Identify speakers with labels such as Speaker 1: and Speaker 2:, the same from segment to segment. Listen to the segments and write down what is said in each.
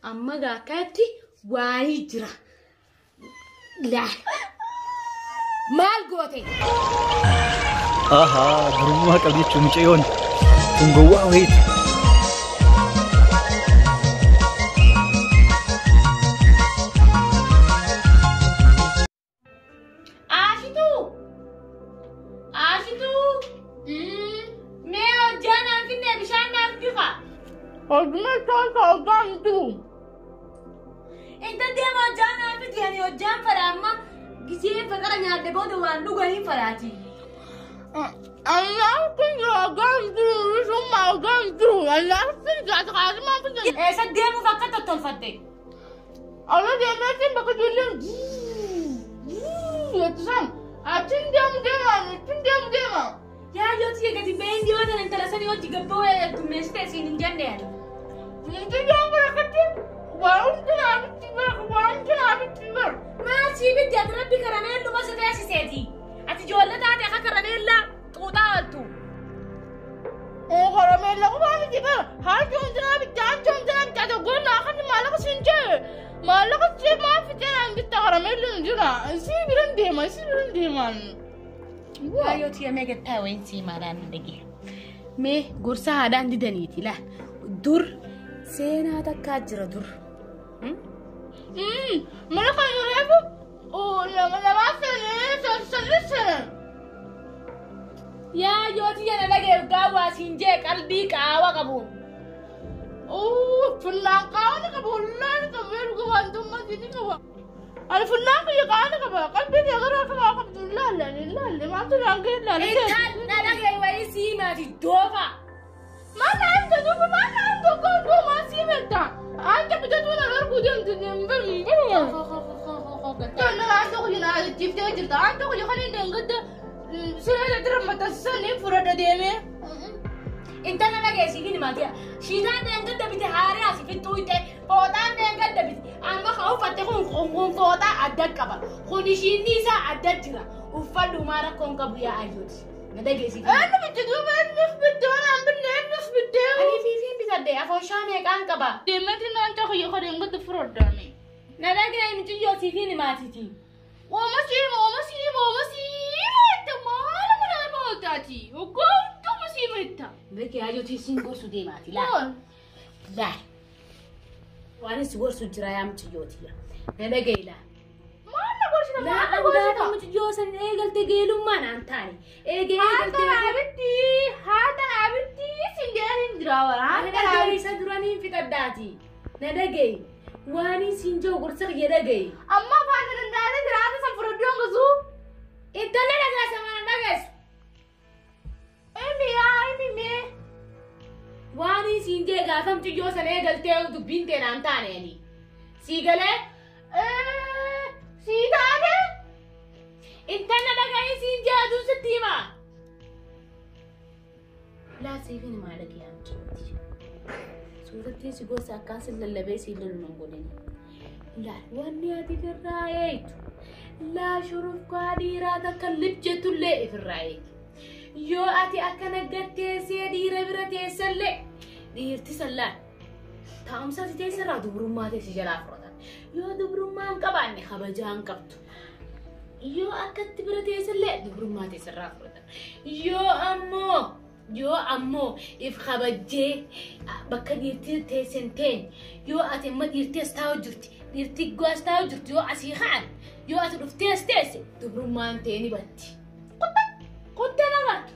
Speaker 1: Amma gaa akkatti waayii jira. Laal. Maal goote?
Speaker 2: Ahaa, durummaa qabdi jechuun mucayyoon kun gowwaa wayiiti.
Speaker 1: Aashituu! Aashituu! Mee hojjaa naan finnee bishaan naaf diqa.
Speaker 3: Hojii isaan hojjaa hin jiru.
Speaker 1: Inta deema hojjaa naaf fidi ani hojjaan fadha amma gisee faqara nyaadhe booda waan dhuganiin fadhaati.
Speaker 3: Allaan kun hojjaa hin jiru. Summa hojjaa hin jiru. Allaan kun jaata kaasimaa fidin.
Speaker 1: Eessa deemuuf akka tottolfatte?
Speaker 3: Alla deemeetiin bakka ijoolleen jettisan achiin deemu deema achiin deemu deema.
Speaker 1: Yaa yoo tiyya gadi ba'een dhiyoo tana intala sanii hojii gabboo heddummeessite siin hin jenne ani.
Speaker 3: Niitii deemu barakatti waa hundi naabitti bara waa hundi naabitti bara.
Speaker 1: Maal sii bitti ati rabbi karameelluma si teessiseeti. Ati ijoollee taate akka karameellaa xuuxaa ooltu.
Speaker 3: Karameella qofaa miti bara haati hundi naabitti haati hundi naabitti ati goonna akkanni maallaqa siin jee maallaqa jee maal fixee naan bitta karameelli hin jira isii biran deema isii biran deemaan.
Speaker 1: Yaa yoo tiyya mee gattaa wayin sii maalaan dhage. Mee gorsa haadhaan didaniiti laa. Dur seenaa takkaa jira dur.
Speaker 3: Mana kan reefu lama lamaa sanii sanii sanii.
Speaker 1: Yaa yoo tiyya na dhagee dhugaa waa siin jee qalbii qaawa qabuun.
Speaker 3: Funyaan qaawni qaba hullaan qaba erga wantummaa siini qaba. Ani funyaan kiyya qaawni qaba qalbii kee gara akka waa qabdu hin laalle ani hin laalle maaltu naan ga'e hin laalle.
Speaker 1: Intal na dhagee wayii sii maati doofa.
Speaker 3: Maal naan jedhu maal naan tokko hunduu maal sii beekta. Anja bitatu na arguu deemtu hin baru. Tonna aan tokko na jiftee jirta aan tokko kan hin dangadda siree dira maxxansiisan fudhadha deemee.
Speaker 1: Intala dhagee siif hin himaati. Shiitaan deengadda bite haaree asii fixxuu itte fooxaan deengadda bite amma kan uffatte kun kun fooxaa adda qaba. Kun ishiinni isaa adda jira. Uffadhu maa rakkoon qabu yaa ayyooti. Na dhagee siif.
Speaker 3: Eenyu bitte duuba eenyuuf bitte waan aan binne eenyuuf bitte.
Speaker 1: Ani fiifiin bitadde afooshaa meeqaan qaba.
Speaker 3: Deemeetiin naan tokko yoo kan dangadda fudhadhaame.
Speaker 1: Na dhagee mucayyoo siif hin himaatiti.
Speaker 3: Ooma siima ooma siima ooma siima itti maal mana nama ooltaati. Oggaa hunduma siima itti.
Speaker 1: Beekee ayyooti siin gorsu deemaati laa. Laa. Waan si gorsu jira yaa mucayyooti. Na dhagee laa.
Speaker 3: Maal na gorsita maal na
Speaker 1: Laa
Speaker 3: gorsita.
Speaker 1: gaafa mucayyoo san eegalte geelummaa naan taane. Eegee
Speaker 3: Haata
Speaker 1: eegalte.
Speaker 3: naabitti haata naabitti siin jedhan hin jira wara
Speaker 1: Ani
Speaker 3: haata
Speaker 1: dhagee
Speaker 3: naabitti.
Speaker 1: isa duraniin fixadhaati. Na dhagee. Waan siin jiru gorsa kiyya dhagee.
Speaker 3: Amma afaan danda'anii jiraata san fudhadhu hangasuu.
Speaker 1: Intala dhagaa sama na dhageessu.
Speaker 3: Emi yaa emi mee.
Speaker 1: Waan siin jee gaafa mucayyoo san eegaltee dubbiin tee naan taane ani. Sii galee.
Speaker 3: Sii taate.
Speaker 1: Intala dhagee siin jee aduun sitti hima. Laa siif hin himaa dhagee amchitti. Suurattiin si gorsa akkaan sin lallabee siin lolu nan godhini. Laa wanni ati ifirraa eegdu. Laa shurufkaa dhiiraa takka lib jettullee ifirraa eegi. Yoo ati akkana gatteessee dhiira bira teessallee dhiirti sallaan taa'umsa ati teessarraa dubrummaa teessi jalaa fudhatan. Yoo dubrummaa hin qabaanne kabajaa hin qabdu. Yoo akkatti bira teessallee dubrummaa teessarraa fudhatan. Yoo ammoo if kabajjee bakka dhiirti teessen teen yoo ati amma dhiirti as taa'u jirti dhiirti as taa'u jirti yoo asii ka'an yoo ati dhuftee as teesse dubrummaan tee ni batti. Kuttee namartu.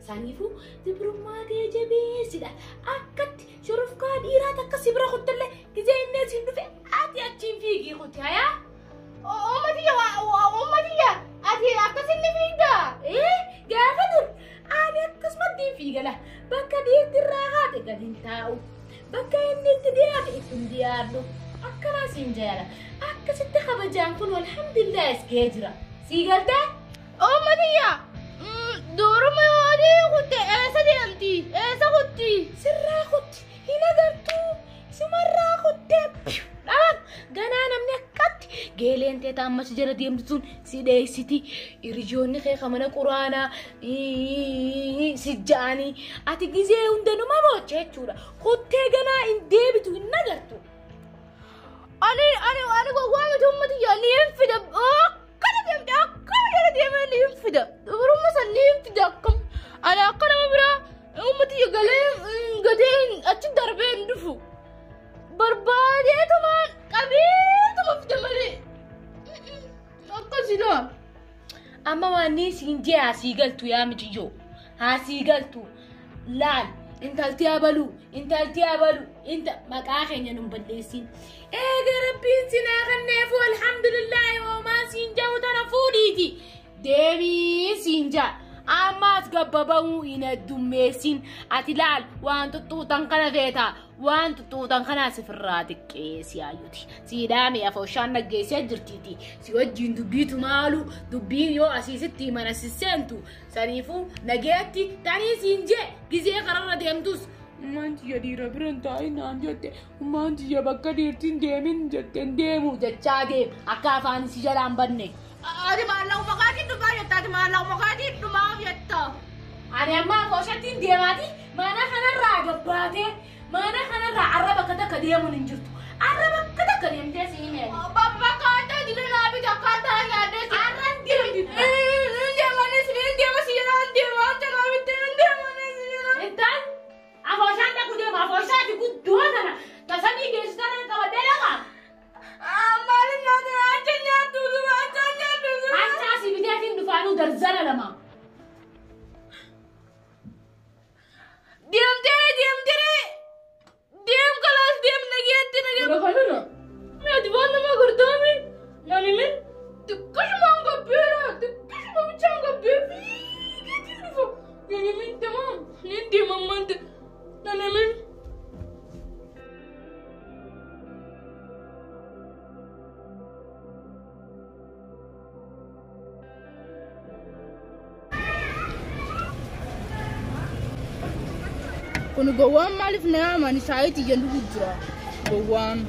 Speaker 1: Saniifuu dubrummaa tee jabeessidha. Akkatti shurufkaa dhiiraa takka si bira kuttallee gizee inni asiin dhufe ati achiin fiigii kutti hayaa.
Speaker 3: Uummatiyya uummatiyya ati akkasinni fiigdaa.
Speaker 1: Gaafa dur ani akkasumatti hin fiigala. Bakka dhiirti irraa haate gadi hin taa'u. Bakka inni itti dhiyaate itti hin dhiyaadhu. Akkanaa siin jaala. Akkasitti kabajaan kun alhamdulillah as ga'ee jira. Sii galtee?
Speaker 3: Uummatiyya duruma yoo adii kutte eessa deemti eessa kutti.
Speaker 1: Sirraa kutti hin agartuu. Simarraa kuttee dhaban ganaa namni akkatti geeleen teeta ammas jala deemtu sun si dheessiti. Hiriyoonni kee kan mana quraanaa si ja'anii ati gizee hunda numa boocha jechuudha. Kuttee ganaa hin deebitu hin agartu.
Speaker 3: Ani ani ani gowwaa miti ummati yaa ni hin fida. Akkana deemte akkana jala deemee ni hin fida. Dubrummaa san ni hin fida akkam. Ani akka nama biraa ummati yaa galee gadee achi darbee hin dhufu. Barbaadeetumaan qabeetuma fida malee. Akkasidha.
Speaker 1: Amma waan siin jee asii galtu yaa miciyyoo. Asii galtu. Laal intalti abaluu intalti abaluu inta maqaa keenya nun balleessin. Eega rabbiin sinaa kanneefu alhamdulillaahi hoomaa siin jahu tana fuudhiiti. Deemii siin jaa. Ammaas gabbaba'uu hin heddummeessin. Ati laal waan tuttuutan kana feeta. Waan tuttuutan kana sifirraa xiqqeessi hayyuti. Siidhaame afooshaan dhaggeessee jirtiiti. Si wajjin dubbiitu maalu dubbiin yoo asiisitti mana sisseentu saniifuu nageetti tanii siin jee gizee kararra deemtus. Ummaan tiyya dhiira bira hin taa'in naan jette. Ummaan tiyya bakka dhiirtiin deemin jette hin deemu jechaa deem akka afaan si jalaan banne.
Speaker 3: Ati maallaquma kaatiin dhufaa jetta ati maallaquma kaatiin dhumaaf jetta.
Speaker 1: Ani amma afooshattiin deemaati mana kanarraa gabbaatee mana kanarraa arraba akka takka deemuun hin jirtu. Arraba akka takka deemtee si himee.
Speaker 3: Bakka addaa jira naa bita akka addaa nyaadhee si.
Speaker 1: Arran deemti.
Speaker 3: Hin deemanis hin deema si jala hin deema wanta naa bitte hin deemanis si jala.
Speaker 1: Intal afooshaan dhaqu deema afooshaati guddoo tana tasanii geessu tana qabadhee dhaqa.
Speaker 3: Maaliif nyaata acha nyaattu acha nyaattu.
Speaker 1: Acha si biteetiin dhufaanuu darzana lama.
Speaker 3: Deemtee deemtee deem kalaas deem nageetti nageetti. Lafa Ati waan nama gurdaame nani xiqqishumaan gabbeera xiqqishuma bichaan gabbee fiigeetii dhufa. Nani min tamaam ni deema mante nani min. Kun gowwaan maaliif na yaamani shaayii xiyyan dhufu jira gowwaan.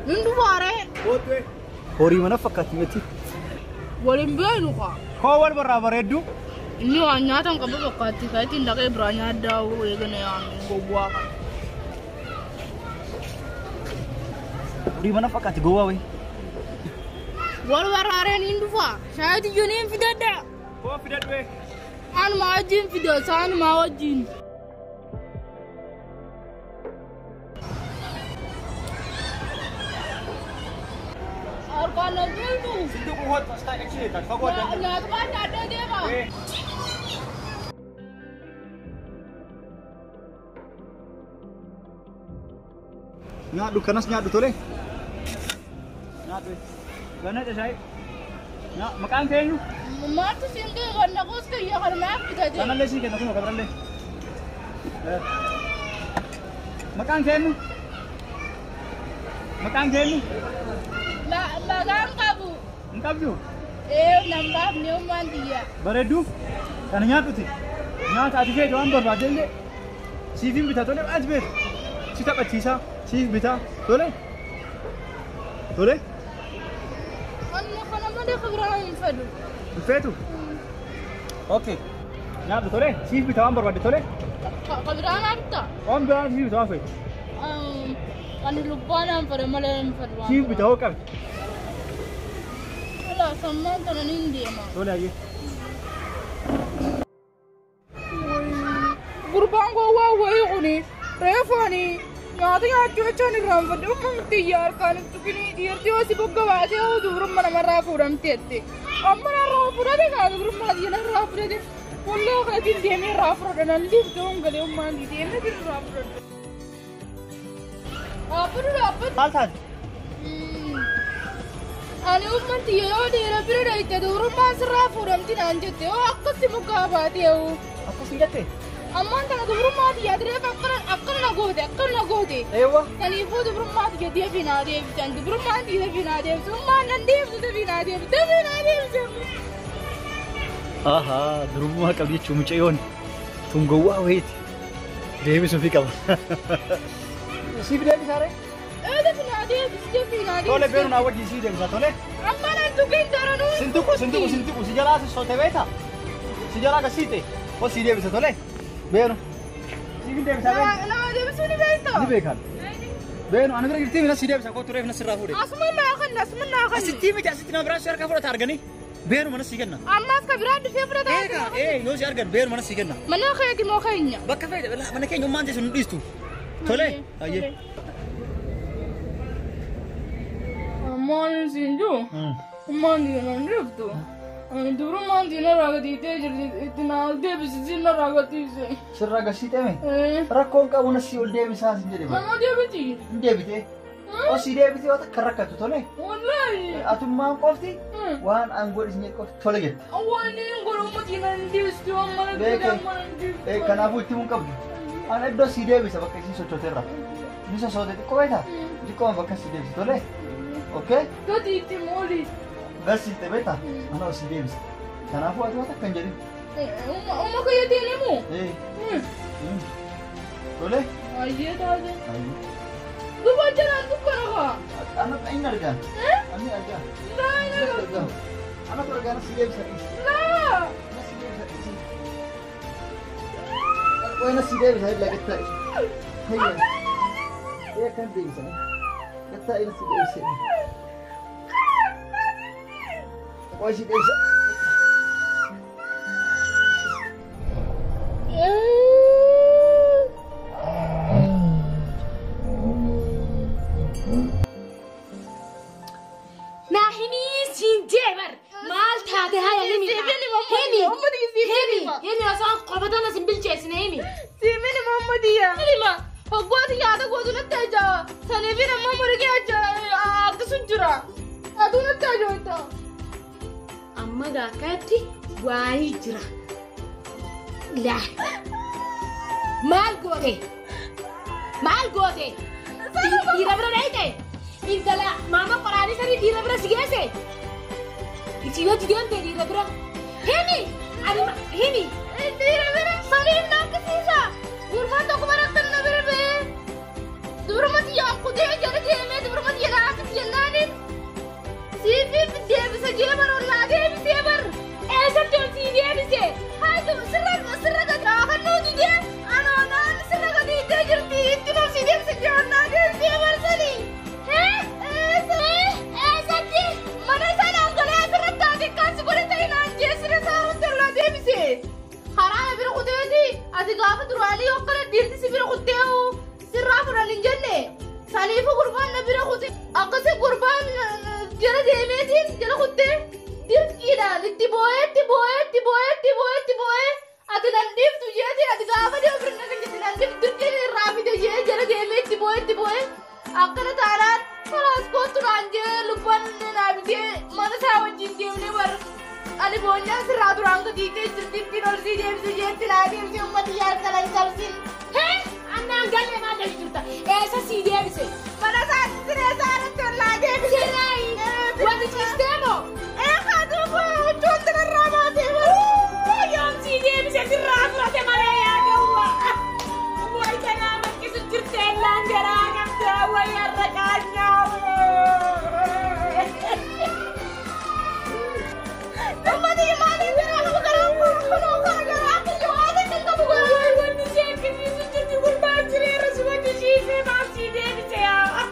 Speaker 3: Nun dhufaaree.
Speaker 2: Horii mana fakkaatti miti.
Speaker 3: Waliin beenu kaa.
Speaker 2: Koo wal barraa bareeddu.
Speaker 3: Inni waan nyaatan qabu fakkaatti kaayitiin dhaqee biraa nyaaddaa eegana yaame gowwaa kana.
Speaker 2: Horii mana fakkaatti gowwaa wayi.
Speaker 3: Wal barraareen hin dhufaa shaayii xiyyan hin fidadha.
Speaker 2: Koo fidadhu.
Speaker 3: Anuma wajjin fida isaanuma wajjin. Harkaan na tuultu.
Speaker 2: Sinduqu hotu as taa'e achi deetan fagoo adda.
Speaker 3: Nyaatumaan nyaadhee deema.
Speaker 2: Nyaadhu kanas nyaadhu tole. Nyaadhu. Ganna shaayii. Maqaan kee eenyu?
Speaker 3: Maaltu siin ga'e kan naqus kiyya kan maaf bitate.
Speaker 2: Kanallee sii kenna kunoo kabarallee. Maqaan kee eenyu? Maqaan kee eenyu?
Speaker 3: Maqaan qabu.
Speaker 2: Hin qabdu?
Speaker 3: Ee nan baafne ummaan tiyya.
Speaker 2: Bareedduu kana nyaadhuti. Nyaata ati feetu waan barbaadde illee siif hin bita tole ati feetu. Si taphachiisa siif bita tole. Tole.
Speaker 3: Anna kana malee khibiraa hin fedhu.
Speaker 2: Hin feetu? Okay. Nyaadhu tole siif bita waan barbaadde tole.
Speaker 3: Khibiraa naa bita.
Speaker 2: Waan biraa siif bita waan feetu.
Speaker 3: Ani lubbaan aan fedhe malee hin fedhu.
Speaker 2: Siif bita hoo qabdi.
Speaker 3: Ala sammaan tana niin deema.
Speaker 2: Tole ayyee.
Speaker 3: Gurbaan gowwaa wayii kuni reefu ani nyaata nyaachuu jechaan irraanfadhe ummamti iyya harkaan hin tuqinii dhiirti yoo si bogga baatee yoo dubrummaa namarraa fuudhamteetti. Amma narraa fudhate kaa dubrummaa tiyya narraa fudhate. Wallaa kanatiin deemee irraa fudhadha nan liifte hongalee ummaan deemee irraa fudhadha. Dhaabbatu dhaabbatu.
Speaker 2: Maal taate?
Speaker 3: Ani ummatti yoo dhiira bira dhayite dubrummaan sirraa fuudhamti naan jette yoo akkasi moggaa baatee yoo.
Speaker 2: Akkas hin jette?
Speaker 3: Ammaan tana dubrummaa tiyya direef akkana na goote akkana na goote.
Speaker 2: Eewwa.
Speaker 3: Kanaafuu dubrummaa tiyya deebii naa deebisan dubrummaan tiyya deebii naa deebisan ummaan nan deebisu deebii naa deebisu deebii naa deebisu.
Speaker 2: Ahaa durbummaa qabdi jechuun mucayyoon tun gowwaa wayiiti. Deebisuufii qaba. Siif deebisaa ree?
Speaker 3: Ee deebii naa deebisu deebii naa deebisu.
Speaker 2: Tole beenu naa wajjin sii deebisa tole.
Speaker 3: Amma nan tuqin daranuu.
Speaker 2: Sintuqu sintuqu sintuqu si jalaa si sote beektaa? Si jalaa akkasiite hoo sii deebisa tole. Beenu. Siif deebisa beenu.
Speaker 3: Nama deebisuu ni beektaa?
Speaker 2: Ni beekan. Beenu ana bira jirtii mina si deebisa kootu reef na sirraa fuudhe.
Speaker 3: Asuma naa kenna asuma naa kenna.
Speaker 2: Asitti miti asitti nama biraa si harkaa fudhata arganii. Beenu mana si kenna.
Speaker 3: Ammaas ka biraa dhufee fudhata.
Speaker 2: Eegaa yoo si argan beenu mana si kenna.
Speaker 3: Mana keeti moo keenya?
Speaker 2: Bakka feete mana keenya ummaan teessu nu dhiistu. Tole. Ayyee.
Speaker 3: Ammaan siin jiru. Ummaan diina hin dhuftu. Durummaan diina raagatiitee jirti itti naa deebisisi na raagatiise.
Speaker 2: Sirraa agarsiitee rakkoon qabu na si ol deebisaa sin jedhe.
Speaker 3: Nama deebiti.
Speaker 2: Hin deebitee. Osii deebitee waan takka rakkatu tole.
Speaker 3: Wallaahi.
Speaker 2: Atummaan qofti waan an godhi sin qofti tole jette.
Speaker 3: Waan hin godhu diina hin deebisti waan mana
Speaker 2: Beekee.
Speaker 3: mana hin deebisti.
Speaker 2: Kanaafuu itti himuun qabdu. An iddoo si deebisa bakka isiin sochooteerra. Ni sochoote xiqqoo beektaa? Xiqqoo bakka si deebisa tole. Okee?
Speaker 3: Gadi itti mooli.
Speaker 2: Garsiiste beektaa? Ana osii deebisa. Kanaafuu ati waan takka hin jedhin.
Speaker 3: Uma kayyateen himu.
Speaker 2: Tole?
Speaker 3: Ayyee taate. Duba jalaan dukkana kaa.
Speaker 2: Ana inni argaan. Ani argaan.
Speaker 3: Laa hin agartu.
Speaker 2: Anatu argaan si deebisa.
Speaker 3: Laa.
Speaker 2: Na si deebisa. Qoy na si deebisa illa gattaa. Hayya. Ee kan deebisa. Gattaa illa si deebisa. Qoy si deebisa.
Speaker 1: Naa himii siin jee bar maal taate haya himi himi himi himi osoo qofatan asin bilcheessine himi.
Speaker 3: Siimini Muhammadiya. Hima hoggooti yaada gootu natti ajaa'a. Saniifin ammoo margee ajaa'a akkasu jira. Aduu natti ajaa'ita.
Speaker 1: Amma gaakkaatti waayii jira. Laa maal goote maal goote dhiira bira dhayite intala maama qoraanii sanii dhiira bira si geesse isii wajji deemte dhiira bira himi ani himi.
Speaker 3: Dhiira bira saniin na akkasiisa. Gurbaan tokko bara akkana na bira ba'ee. Dubrumatti yaa kutee jala deemee dubrumatti yaa laafatti jennaaniin. Siifiif deebisa jee bara ollaa deebisee bar.
Speaker 1: Eessatti ol sii deebise?
Speaker 3: Haatu sirra sirra gadi haafannoo didee anoonaan sirra gadi iddoo jirti itti nafsi deebisa jee onnaa deebisee bar sanii.
Speaker 1: Eessatti?
Speaker 3: Mana sana angalee asirratti haati kaasi godhe ta'e naan jee sirra saarutti ollaa deebise. Karaa bira kuteeti ati gaafa duraanii hokkana dhiirti si bira kuteewu sirraa fudhan hin jenne. Saniifu gurbaan na bira kute akkasi gurbaan jala deemeetiin jala kuttee dirqiidhaan itti boo'ee itti boo'ee itti boo'ee itti boo'ee itti boo'ee ati nan dhiiftu jeetiin ati gaafa deemu bira na jette nan dhiiftu dirqiin irraa fide jee jala deemee itti boo'ee itti boo'ee akkana taanaan kalaas kootu naan jee lubbaan naa bitee mana isaa wajjin deemnee bar ani boonyaan sirraa duraan gadiitee jirti ittiin ol sii deebise jeetti naa deebise ummati yaad kanan cabsin.
Speaker 1: Hee annaan galee maal jedhu jirta eessa sii deebise?
Speaker 3: Mana isaatti siree isaa irratti ol naa deebise.
Speaker 1: Siraayi wanti ciistee moo?
Speaker 3: Ee haaduu huccuun sirraa baasee bar.
Speaker 1: Yoom sii deebise sirraa fudhate malee yaa gawwa. Way kanaa bakkisu jirte ellaan garaa qabdaa way har'a qaanyaa.
Speaker 3: Ummati maaliif garaa qabu garaa kunoo kana garaa kiyya waan akka qabu garaa.
Speaker 1: Way wanni ishee akkasiisu jirti gurbaan jireera si wajji ciisee maaf sii deebise yaa.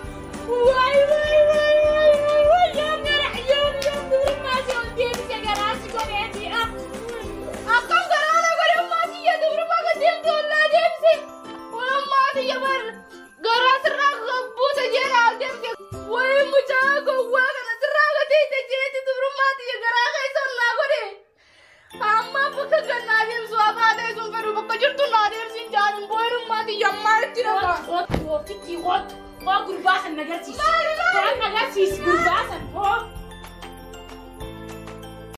Speaker 1: Way way way way way way yoom gara yoom yoom dubrummaa si ol deebise garaa si godheeti.
Speaker 3: Akkam garaa na godhe ummati iyya dubrummaa kan deemte ollaa deebise. Ummati iyya bar garaa sirraa buuse jee naa ol deebise. Way mucaa gowwaa kana sirraa gateete jeeti dubrummaa iyya garaa keessa ollaa godhe. Amma bakka gannaa deemsu haa ta'e sun fedhu bakka jirtu naa deemsin jaalin booyin ummati iyya maalitti dhaqa.
Speaker 1: Kootu kootitti kootu koo gurbaa san nagarsiisi.
Speaker 3: Maali maali?
Speaker 1: Koo nagarsiisi gurbaa san koo.